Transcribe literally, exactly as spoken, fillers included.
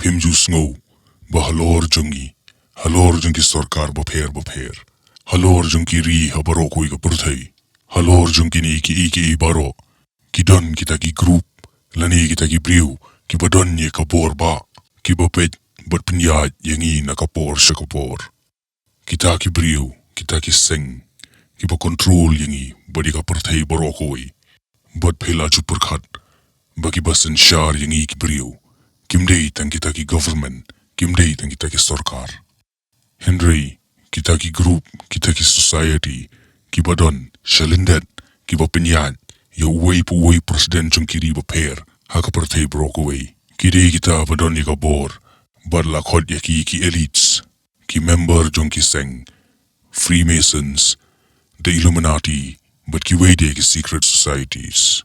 Phim ju sngew ba halor jong ngi, halor jong ki sorkar bapher bapher, halor jong ki ri ha baroh kawei ka pyrthei, halor jong kine kiei kiei baroh, ki don kita ki group lane kita ki briew kiba don ïa ka bor ba kiba peit bad pynïaid ïa ngi na ka por sha ka por. Kita ki briew, kita ki seng kiba control ïa ngi bad ïa ka pyrthei baroh kawei. Bad phi la ju pyrkhat ba kiba synshar ïa ngi ki briew kim dei tang kita ki government, kim dei tang kita ki sorkar. Hynrei kita ki group, kita ki society kiba don sha lyndet, kiba pynïaid ïa uwei pa uwei president jong ki ri bapher ha ka pyrthei baroh kawei, ki dei kita ba don ïa ka bor bad la khot ïa ki ki elites, ki member jong ki seng, Freemasons, the Illuminati bad kiwei de ki secret societies.